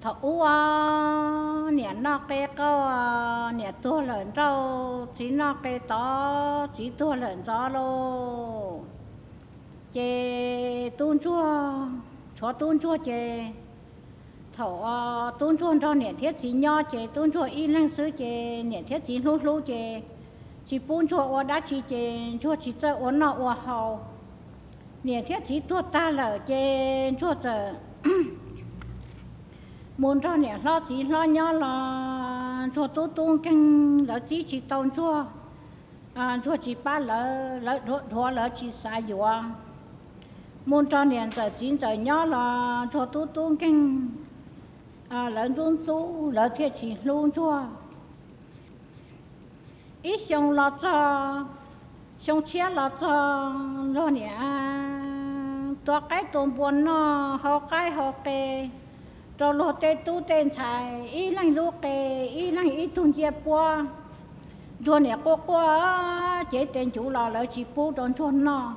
Thaum ub, niam noj qe qaug, niam tuag lawm nrauj, txiv noj qe tov, txiv tuag lawm ntxov lauj. Ces tub ntsuag, tshuav tub ntsuag ces thaum tub ntsuag nrog niam thiab txiv nyob ces tub ntsuag ib leeg xwb ces niam thiab txiv hlub hlub ces tsis pub ntsuag ua dab tsi ces ntsuag tsis txawj ua noj ua haus. Niam thiab txiv tuag tag lawm ces ntsuag txawm mus nrog niam hlob txiv hlob nyob los ntsuag tub tub nkeeg, lawv txib tsis tau ntsuag, ntsuag tsis pab lawv, lawv dhuav lawv tsis xav yuav. Mus nrog niam ntxawm txiv ntxawm nyob los ntsuag tub tub nkeeg, lawv ntxub ntxub lawv thiaj tsis hlub ntsuag. Ib xyoo los txog, xyoo tshiab los txog, luag niam tua qaib tua npua noj, hau qaib hau qe rau luag tej tub tej ntxhais, ib leeg lub qe, ib leeg ib tug nciab puab. Ntsuag niam quaj quaj cev tes ncuv los lawv tsis pub rau ntsuag noj.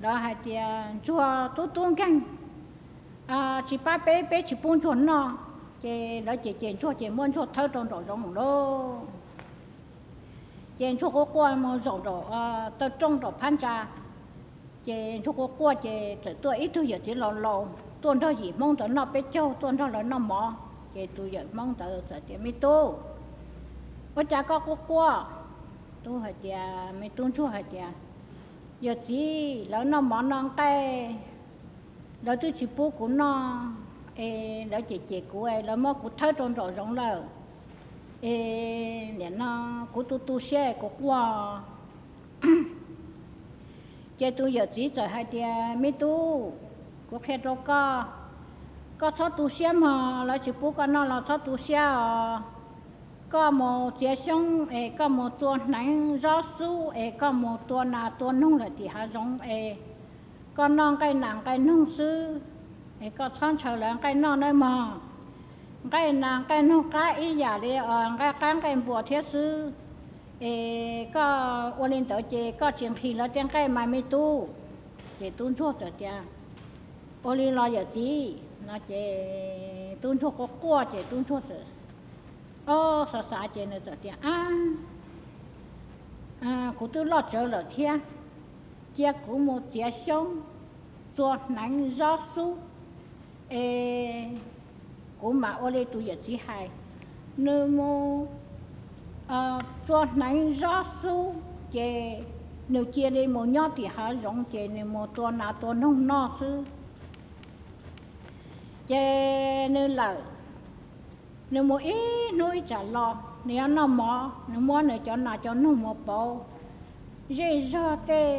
Lawv hais tias ntsuag tub tub nkeeg, tsis pab peb, peb tsis pub ntsuag noj. Ces lawv cem cem ntsuag ces muab ntsuag thawb rau nraum zoov lauj. Ces ntsuag quaj quaj mus zaum nraum taw rooj nraum phab ntsa. Ces ntsuag quaj quaj ces txawm tuaj ib tug yawm txiv laus laus tuaj nrog yim Hmoob ntawd noj peb caug, tuaj nrog lawv noj mov. Ces tus yawm Hmoob ntawd txawm tias, Me tub, ua cas koj quaj quaj? Tub hais tias, me tub ntsuag hais tias, Yawm txiv, lawv noj mov noj nqaij, lawv twb tsis pub kuv noj, es lawv cem cem kuv, lawv muab kuv thawb rau nraum zoov lawm. Es nim no kuv tu tu siab kuv quaj. Ces tus yawm txiv txawm hais tias, Me tub, kuv qhia rau koj, koj txhob tu siab mog, lawv tsis pub koj noj los txhob tu siab os. Koj mus txiav xyoob es koj mus txua hneev zob xub es koj mus tua nas tua noog lawm tim hav zoov es koj noj nqaij nas nqaij noog xwb, es koj txhob ntshaw lawv nqaij noj nawb mog. Nqaij nas nqaij noog qab ib yam li nqaij qab nqaij npua thiab xwb, es koj ua li ntawd ces koj tsis nqhis lawv tej nqaij mas me tub. Ces tub ntsuag txawm tias, Ua li los yawm txiv no ces tub ntsuag quaj quaj ces tub ntsuag txawm, o, xav xav ces nws txawm tias, Ab, kuv twb loj tsawv lawm thiab, cia kuv mus txiav xyoob, txua hneev zob xub, es kuv mam ua li tus yawm txiv hais. Nws mus txua hneev zob xub ces nws cia li mus nyob tim hav zoov ces nws mus tua nas tua noog noj xwb. Ces nws lawm, nws mus ib hnub ib tsam los, nws yuav noj mov, nws muab nws cov nas cov noog mus pauv zej zog tej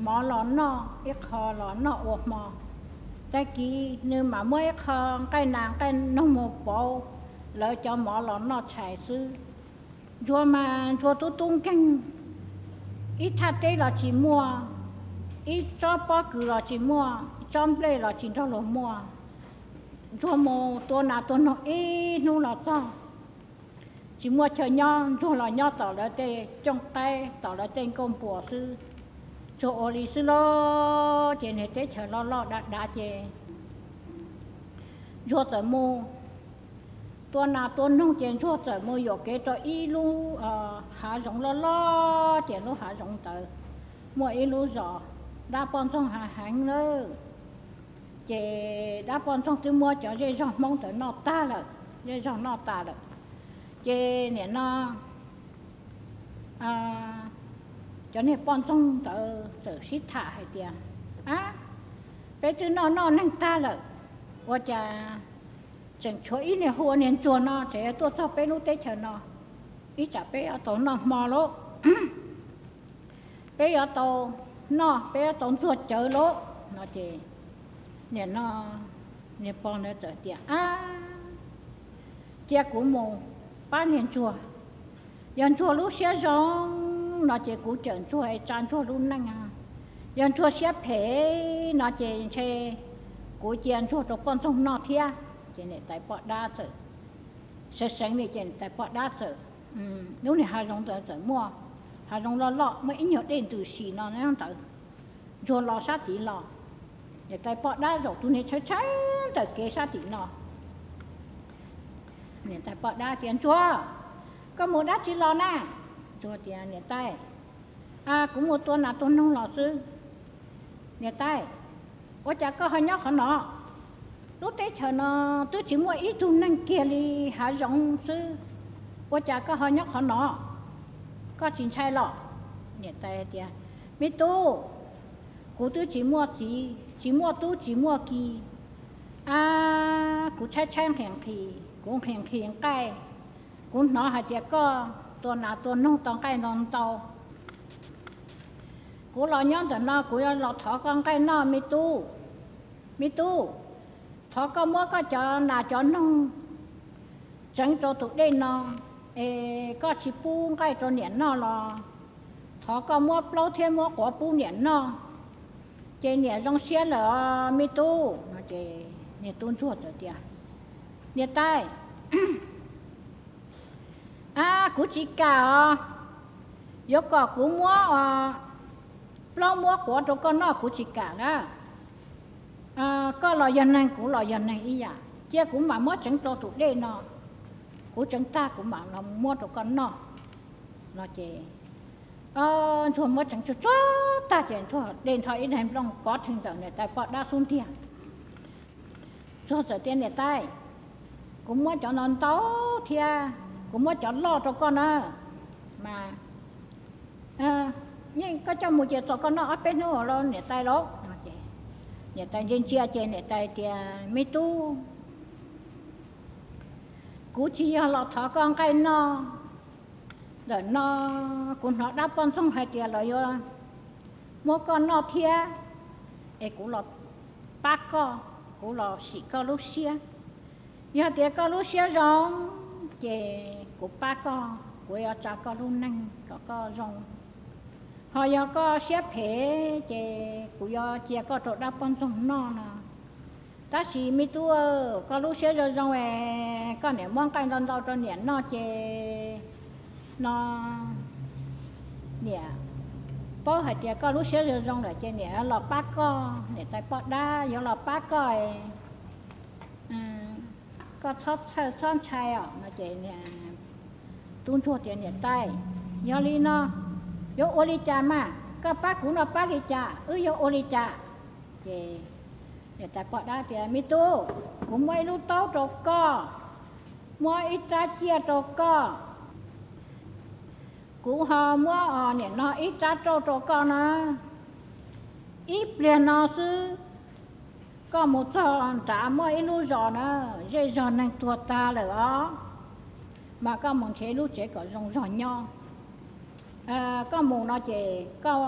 mov los noj, ib qho los noj ua hmo. Tag kis nws mam muab ib qho nqaij nas nqaij noog mus pauv lawv cov mov los noj tshais xwb. Ntsuag mas ntsuag tub tub nkeeg, ib thaj teb los tsis muaj, ib tsob pob kws los tsis muaj, ib tsob nplej los tsis nrog luag muaj. Ntsuag mus tua nas tua noog ib hnub los txog, tsis muaj chaw nyob, ntsuag los nyob tom lawv tej cooj qaib, tom lawv tej nkuaj npua xwb. Ntsuag ua li xwb lauj, ces niag teb chaws loj loj dav dav ces ntsuag txawm mus tua nas tua noog ces ntsuag txawm mus yuam kev rau ib lub hav zoov loj loj, ces lub hav zoov ntawd muaj ib lub zos dab poj ntxoog hav heev lawm. Ces dab poj ntxoog twb muab cov zej zog Hmoob ntawd noj tag lawm, zej zog noj tas lawm. Ces nim no cov niag poj ntxoog ntawd txawm sib tham hais tias, Ab, peb twb noj noj neeg tag lawm, ua cas tseem tshuav ib niag hu ua niag ntsuag no tseem tuaj txog peb lub teb chaws no? Ib tsam peb yuav tau noj hmo lauj, peb yuav tau noj, peb yuav tau ntxuag cawv lauj no ces nim no niag pog ntawd txawm tias, Ab, cia kuv mus pab niag ntsuag. Yog ntsuag lub siab zoo no ces kuv cawm ntsuag es tsa ntsuag lub neej. Yog ntsuag siab phem no ces ntshe kuv cia ntsuag rau poj ntxoog noj thiab. Ces niam tais poj dab txawm seev seev li ces niam tais poj dab txawm, lub niag hav zoov ntawd txawm muaj, hav zoov loj loj muaj ib nyuag dej ntws si no nyob ntawd. Ntsuag los sab tid los, niam tais poj dab zaum tus niag tshawb tshawb ntawm kev sab tim no. Niam tais poj dab tias, Ntsuag, koj mus dab tsi los na? Ntsuag tias, Niam tais, kuv mus tua nas tua noog los xwb. Niam tais, ua cas koj ho nyob qhov no? Lub teb chaws no twb tsis muaj ib tug neeg kiag li, hav zoov xwb, ua cas koj ho nyob qhov no? Koj tsis ntshai los? Niam tais tias, Me tub, kuv twb tsis muaj txiv, tsis muaj tub, tsis muaj ki, a, kuv tshaib tshaib nqhis nqhis, kuv nqhis nqhis nqaij. Kuv hnov hais tias koj tua nas tua noog tau nqaij ntau ntau. Kuv los nyob ntawm no kuv yuav los thov koj nqaij noj me tub. Me tub, thov koj muab koj cov nas cov noog tseev rau tus dej no, es koj tsis pub nqaij rau niam noj los thov koj muab plaub thiab muab quav pub niam noj, ces niam zoo siab lawm os me tub. No ces niag tub ntsuag txawm tias, Niam tais, a, kuv tsis kam os. Yuav kom kuv muab plaub muab quav rau koj noj kuv tsis kam na. Koj los yog neeg, kuv los yog neeg ib yam, cia kuv mam muab tseev rau tus dej no, kuv tseev tag kuv mam los muab rau koj noj. No ces ntsuag muab tseev tsuag tsuag tag ces ntsuag de nrho ib daim nplooj pov rhees ntawm niam tais poj dab xub ntiag. Ntsuag txawm tias, Niam tais, kuv muab cov ntau ntau thiab kuv muab cov loj rau koj na, mas yeej koj coj mus ces txog koj noj ob peb hnub los niam tais lauj. No ces niam tais ntsia ntsia ces niam tais tias, Me tub, kuv tsis yog los thov koj nqaij noj. Ntawm no kuv hnov dab poj ntxoog hais tias lawv yuav muab koj noj thiab, es kuv los pab koj, kuv los sim koj lub siab. Yog tias koj lub siab zoo, ces kuv pab koj, kuv yuav tsa koj lub neej kom koj zoo. Ho yog koj siab phem, ces kuv yuav cia koj rau dab poj ntxoog noj no. Tab sis me tub, koj lub siab zoo zoo es koj niam muab nqaij ntau ntau rau niam noj ces no niam paub hais tias koj lub siab zoo zoo lawm ces niam yuav los pab koj, niam tais poj dab yuav los pab koj, koj txhob txhawj txhob ntshai os. No ces tub ntsuag tias, Niam tais, yog li no yuav ua li cas mas? Koj pab kuv no pab li cas, wb yuav ua li cas? Ces niam tais poj dab tias, Me tub, kuv muab ib lub taub rau koj, muab ib rab ciaj rau koj, kuv ho muab niam no ib rab rauj rau koj na. Ib pliag no xwb, koj mus txog nrad muaj ib lub zos na, zej zog neeg tuag tag lawm os, mas koj mus nrhiav ib lub tsev kom zoo zog nyob. Koj mus no ces koj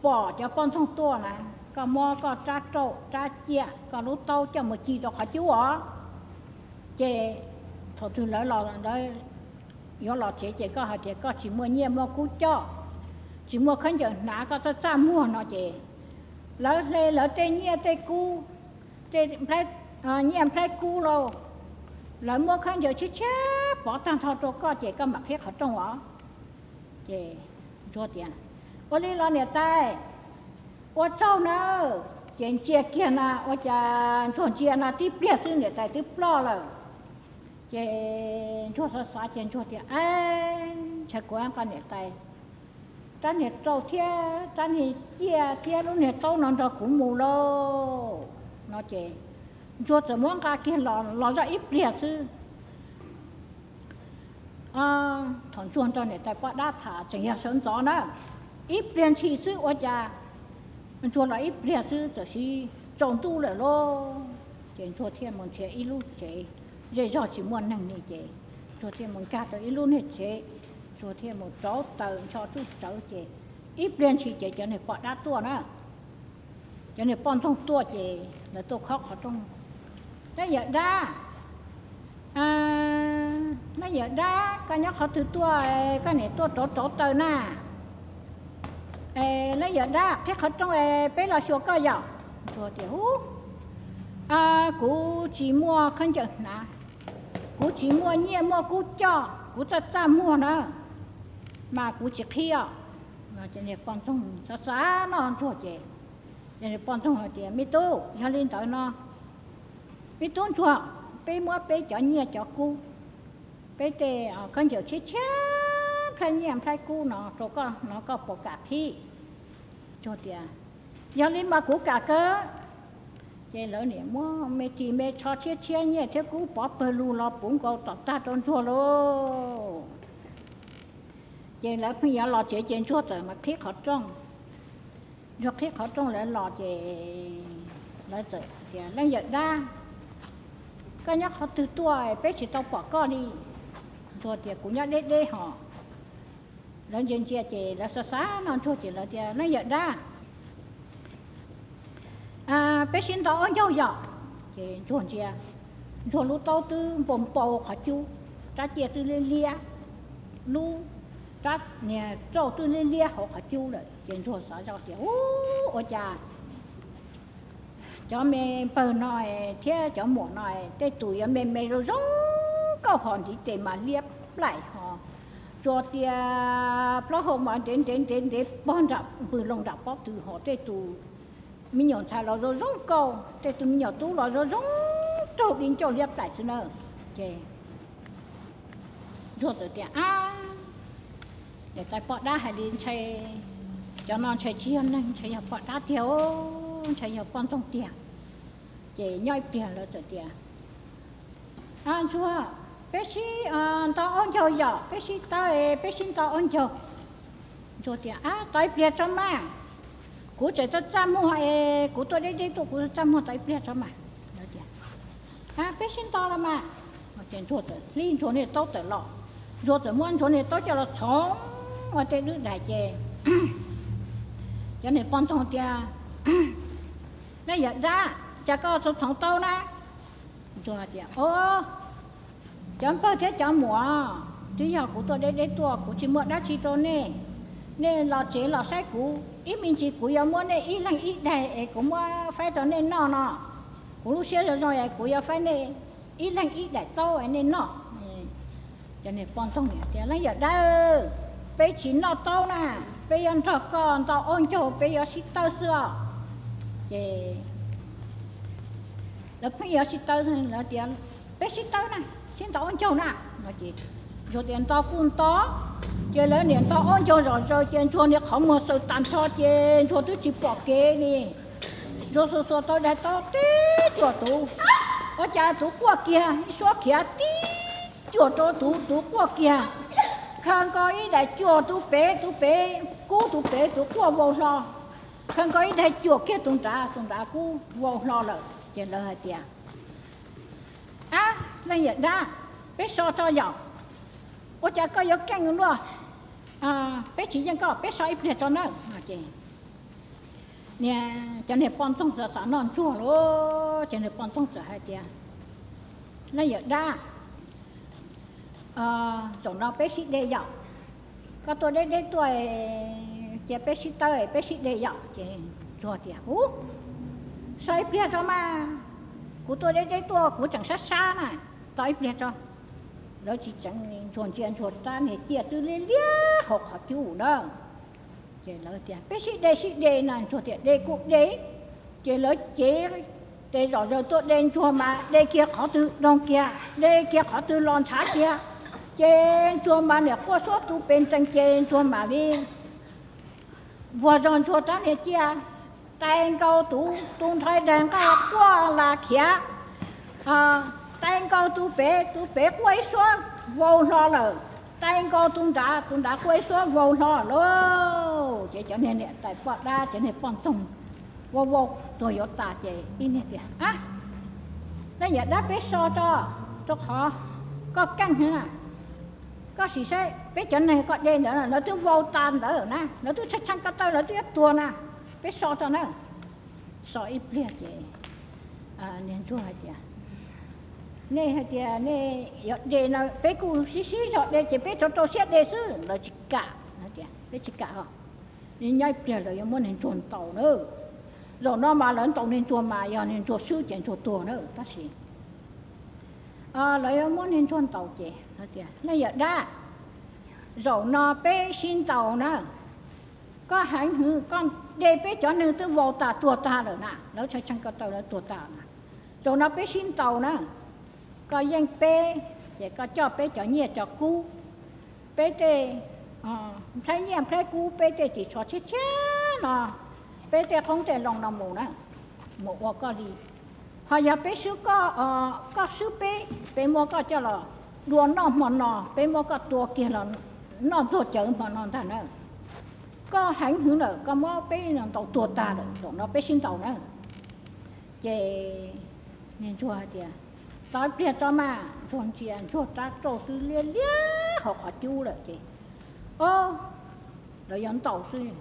pom cov poj ntxoog tuaj na, koj muab koj rab rauj rab ciaj koj lub taub coj mus ci rau qhov cub os. Ces thaum twg lawv los, lawv yuav los tsev ces koj hais tias koj tsis muaj nyiaj muaj kub coj, tsis muaj khaub ncaws hnav, koj txaj txaj muag no ces lawv hle lawv tej nyiaj tej kub, tej nyiaj nplhaib kub lauj, lawv muab khaub ncaws tshiab tshiab pov tag nrho rau koj ces koj mam qhib qhov rooj os. Ces ntsuag tias, Ua li los niam tais, ua tsaug nawb. Ces ntsia kiag na, ua cas ntsuag ntsia na tib pliag xwb niam tais twb ploj lawm. Ces ntsuag xav xav ces ntsuag tias, Ab, ntshai kuv nqa niam tais rab niag rauj thiab rab niag ciaj thiab lub niag taub no nrog kuv mus lauj. No ces ntsuag txawm muab nqa kiag los, los zoj ib pliag xwb. Thaum ntsuag nrog niam tais poj dab tham tseem yog sawv ntxov na, ib pliag ntshis xwb ua cas ntsuag los ib pliag xwb txawm sis tsaus ntuj lawm lauj. Ces ntsuag thiaj mus nrhiav ib lub tsev zej zog tsis muaj neeg li ces ntsuag thiaj mus nkag rau ib lub niag tsev, ntsuag thiaj mus rauv taws ncho tsuj tsawv ces ib pliag ntshis ces cov niag poj dab tuaj na. Cov niag poj ntxoog tuaj ces lawv tuaj khob qhov rooj. Nab yawm dab, nab yawm dab, koj nyob qhov twg tuaj, koj niam tuaj rauv rauv taws na? Nab yawm dab, qhib qhov rooj es peb los xyuas koj yom. Ntsuag tias, Ub, kuv tsis muaj khaub ncaws hnav, kuv tsis muaj nyiaj muaj kub coj, kuv txaj txaj muag na, mas kuv tsis qhib os. Ces niag poj ntxoog xav xav noj ntsuag ces, ces niag poj ntxoog hais tias, Me tub, yog li ntawd no, me tub ntsuag, peb muab peb cov nyiaj cov kub peb tej khaub ncaws tshiab tshiab nplhaib nyiaj nplhaib kub no rau koj no koj puas kam qhib? Ntsuag tias, yog li mas kuv kam kawg. Ces lawv niam muab me ris me tsho tshiab tshiab nyiaj thiab kub pov pawg lug los puv nkaus tom tag rau Ntsuag lauj. Ces lawv pheej yuav los tsev ces Ntsuag txawm mas qhib qhov rooj. Ntsuag qhib qhov rooj lawv los ces lawv txawm tias, leej yawm dab, koj nyob qhov twg tuaj peb tsis tau pom koj li? Ntsuag tias, kuv nyob deb deb hos. Lawv ntsia ntsia ces lawv xav xav no Ntsuag ces lawv tias, leej yawm dab, peb sib nto ob ncaug yom. Ces Ntsuag ntsia, Ntsuag lub taub twb npau npau qhov cub, rab ciaj twb liab liab, lub rab niag rauj twb liab liab hauv qhov cub lawm. Ces Ntsuag xav zoj tias, u, ua cas cov me npawg no thiab cov muam no tej tus yuav me me zoo zoo nkauj hos ntiv tes mas liab plaim hos, tsuas tias plaub hau mas ntev ntev ntev ntev pog nram pw loo nram pob tw hos tej tus me nyuam ntxhais los zoo zoo nkauj, tej tus me nyuam tub los zoo zoo raug di ncauj liab plaim xwb na. Ces Ntsuag txawm tias, ab, niam tais poj dab hais li ntshai, cov no ntshai tsis yog neeg, ntshai yog poj dab tiag, ntshai yog poj ntxoog tiag. Ces nyob ib pliag lawv txawm tias, Ntsuag, peb sib nto ob ncaug yom, peb sib tawb, peb sib nto ob ncaug. Ntsuag tias, ab, tos ib pliag tso mas, kuv tseem txaj txaj muag es kuv tuaj deb deb tuaj kuv txaj muag, tos ib pliag tso mas. Lawv tias, peb sib nto los mas. Ces Ntsuag txawm hlib Ntsuag niag taub tawm los, Ntsuag txawm muab Ntsuag niag taub coj los txhoov ua tej dwb dais ces cov niag poj ntxoog tias, leej yawm dab, cas koj txhoov txhoov taub na? Ntsuag tias, o, cov npawg thiab cov muam, twb yog kuv tuaj deb deb tuaj, kuv tsis muaj dab tsi rau nej. Nej los tsev los saib kuv, ib me ntsis kuv yuav muab nej ib leeg ib daig es kuv muab faib rau nej noj no. Kuv lub siab zoo zoo es kuv yuav faib nej ib leeg ib daim taub es nej noj. Cov niag poj ntxoog tias, leej yawm dab, peb tsis noj taub na, peb yuav nrog koj nto ob ncaug, peb yuav sib tawb xwb os. Ces lawv pheej yuav sib tawb, lawv tias, peb sib tawb na, sib nto ob ncaug na. Ntsuag tias, nto kuj nto. Ces lawv niam nto ob ncaug zom zaws ces Ntsuag niag qhov muag xaws tag nrho ces Ntsuag twb tsis pom kev li. Ntsuag xuas xuas tau daim taub tib cuam tus, ua cas tus quaj kiag, ib suab khiav tib cuam rau tus, tus quaj kiag. Khaws nkaus ib daim cuam tus pem, tus pem kub, tus pem tus quaj vau hlo. Khaws nkaus ib daim cuam kiag tus nrad, tus nrad kub vau hlo lawm. Ces lawv hais tias, ab, leej yawm dab, peb so tso yom, ua cas koj yuav keej luaj, peb tsis yeej koj, peb so ib pliag tso nawb. Ces cov niag poj ntxoog xav xav noj Ntsuag lauj, ces niag poj ntxoog txawm hais tias, leej yawm dab, zaum no peb sib de yom, koj tuaj deb deb tuaj, cia peb sib tawb peb sib de yom. Ces Ntsuag tias, ub, so ib pliag tso mas, kuv tuaj deb deb tuaj kuv tseem sab sab na, tos ib pliag tso. Lawv tsis tseev li, Ntsuag ntsia Ntsuag rab niag ciaj twb liab liab hauv qhov cub na. Ces lawv tias, peb sib de sib de na, Ntsuag tias, de kuj de. Ces lawv cev tes zom zaws tuaj de Ntsuag mas de kiag qhov twg doog kiag, de kiag qhov twg los ntshav kiag. Ces Ntsuag mas niam quaj suab tus pem ntees ces Ntsuag mam li vuag zog Ntsuag rab niag ciaj, tais nkaus tus, tus nrhais daig nqaj quaj las khiav, tais nkaus tus pem, tus pem quaj ib suab vau hlo lawm, tais nkaus tus nrad, tus nrad quaj ib suab vau hlo lauj. Ces cov niag niam tais poj dab, cov niag poj ntxoog vau vau tuag yuav tas ces ib niag tias, ab, leej yawm dab, peb so tso, rau qhov koj keej heev na. Koj sim saib peb cov neeg koj de ntawd lawv twb vau tas ntawd na, lawv twb tshee tshee ko taw lawv twb yuav tuag na, peb so tso na. So ib pliag ces niag Ntsuag hais tias, nej hais tias nej yuav de no peb kuj sib sib zog de ces peb rau rau siab de xwb, lawv tsis kam, peb tsis kam os. Nyob ib pliag lawv yuav muab niag Ntsuag ntaus na. Zaum no mas lawv ntaus niag Ntsuag mas yog niag Ntsuag swb ces Ntsuag tuag na, tab sis lawv yuav muab niag Ntsuag ntaus ces tias, leej yawm dab, zaum no peb sib ntaus na, koj heev hwv, koj de peb cov neeg twb vau tas tuag tag lawm na, lawv tshee tshee ko taw lawv tuag tas na. Zaum no peb sib ntaus na, koj yeej peb ces koj coj peb cov nyiaj cov kub, peb tej nplhaib nyiaj nplhaib kub, peb tej ris tsho tshiab tshiab no, peb tej qoob tej loo no mus na, mus ua koj li. Ho yog peb swb koj, koj swb peb, peb muab koj coj los dua noj hmo no, peb muab koj tua kiag los noj ntxuag cawv hmo no ntag na. Koj heev hwv lawm, koj muab peb ntaus tuag tag lawm, zaum no peb sib ntaus na. Ces niag ntsuag hais tias, tos ib pliag tso mas. Ntsuag ntsia ntsuag rab rauj xwb, liab liab hauv qhov cub lawm ces, o, lawv yuav ntaus xwb.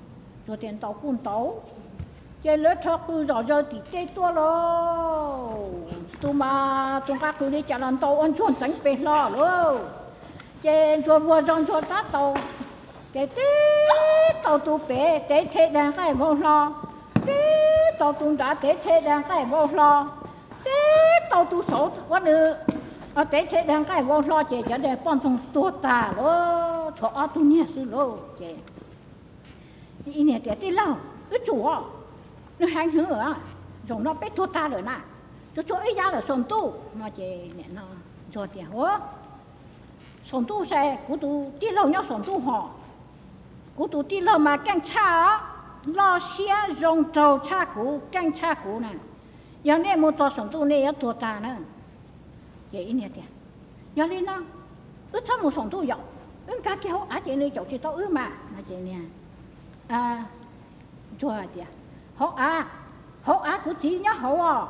Ntsuag tias ntaus kuj ntaus. Ces lawv rho qw zom zaws tim tej tuaj lauj. Tus mas tus nqa qws li cas los ntaus ua ntsuag ntxeev pes hlo lauj. Ces ntsuag vuag zog ntsuag rab taus, ces tib taus tus pem tev the dag nqaij vau hlo, tib taus tus nrad tev the dag nqaij vau hlo, tib taus tus saud ua nws tev the dag nqaij vau hlo ces cov niag poj ntxoog tuag tag lauj, tshuav ob tug niag xwb lauj. Ces ib niag tias, tij laug, wb tsum, nws heev hwv, zaum no peb tuag tag lawm na, tsuas tshuav wb yaj lawm saum ntuj no. Ces nim no ntsuag tias, ua, saum ntuj, saib kuv tus tij laug nyob saum ntuj hos, kuv tus tij laug mas keej tshaj, loj siab zoo nraug tshaj kuv, keej tshaj kuv na. Yog nej mus txog saum ntuj nej yuav tuag tag na. Ces ib niag tias, yog li no, wb txhob mus saum ntuj yom, wb nkag kiag hauv av ces nws caum tsis tau wb mas no. Ces ntsuag hais tias, hauv av, hauv av kuv txiv nyob hauv os,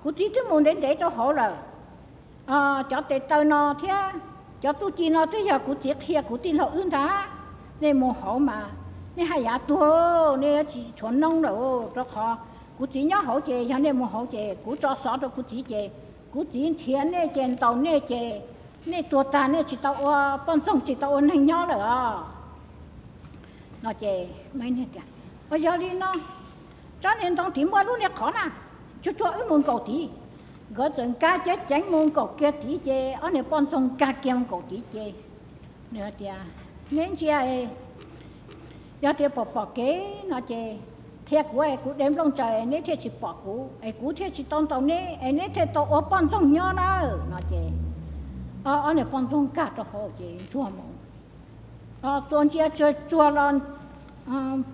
kuv txiv twb mus ntev ntev rau hauv lawm. Cov tes taw no thiab cov txuj ci no twb yog kuv txiv qhia kuv tij laug wb ntag. Nej mus hauv mas nej haj yam tuag, nej yuav tsis tshuav noob lawm, rau qhov kuv txiv nyob hauv ces yog nej mus hauv ces kuv tso xov rau kuv txiv ces kuv txiv nrhiav nej ces ntaus nej ces nej tuag tag, nej tsis tau ua poj ntxoog, tsis tau ua neeg nyob lawm os no. Ces tias, yog li no, tsob niag ntoo tid muaj lub niag qhov na, tsuag tsuag wb mus nkaum tid. Nkawd txawm nkag ceev ceev mus nkaum kiag tid ces ob niag poj ntxoog nkag kiag mus nkaum tid ces nws tias, neb ntsia, yog tias pom pom kev no ces qhia kuv es kuv de nplooj tsaws es neb thiaj tsis pom kuv es kuv thiaj tsis tau ntaus neb es neb thiaj tau ua poj ntxoog nyob na no. Ces ob niag poj ntxoog nkag rau hauv ces ntsuag mus txuas ntsia tsuag tsuag los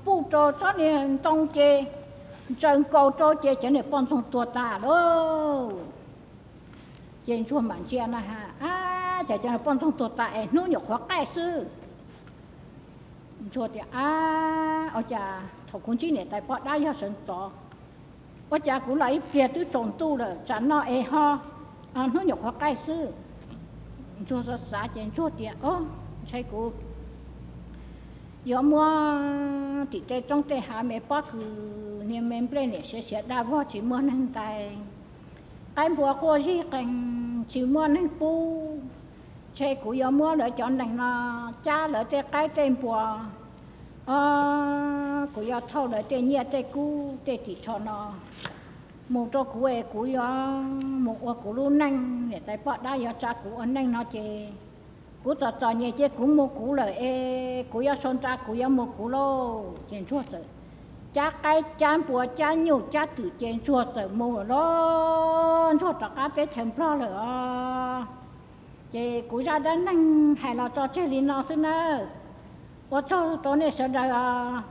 puj rau tsob niag ntoo ces ntsaws nkaus rau ces cov niag poj ntxoog tuag tas lauj. Ces ntsuag mam ntsia na, ab, cas cov niag poj ntxoog tuag tas es hnub nyuam qhuav qaij xwb. Ntsuag tias, ab, ua cas thaum kuv ntsib niam tais poj dab yog sawv ntxov, ua cas kuv los ib pliag twb tsaus ntuj lawm, tsam no es ho hnub nyuam qhuav qaij xwb. Ntsuag xav xav ces ntsuag tias, o, ntshai kuv yuav muab tim tej roob tej hav me pob kws niag me nplej niam siav siav daj vog tsis muaj neeg ntais, qaib npua quaj zig qees tsis muaj neeg pub, ntshe kuv yuav muab lawv cov nees no cab lawv tej qaib tej npua, o, kuv yuav thauj lawv tej nyiaj tej kub tej ris tsho no mus rau kuv es kuv yuav mus ua kuv lub neej, niam tais poj dab yuav tsa kuv ua neej no ces kuv txom txom nyem ces kuv mus kuv lawm es kuv yuav sau nra kuv yuav mus kuv lauj. Ces ntsuag txawm cab qaib cab npua cab nyuj cab twm ces ntsuag txawm mus lawm lauj. Ntsuag rov qab teb chaws Nplog lawm os. Ces kuv zaj dab neeg hais los tso tseg li no xwb nawb. Ua tsaug rau nej sawv daws os.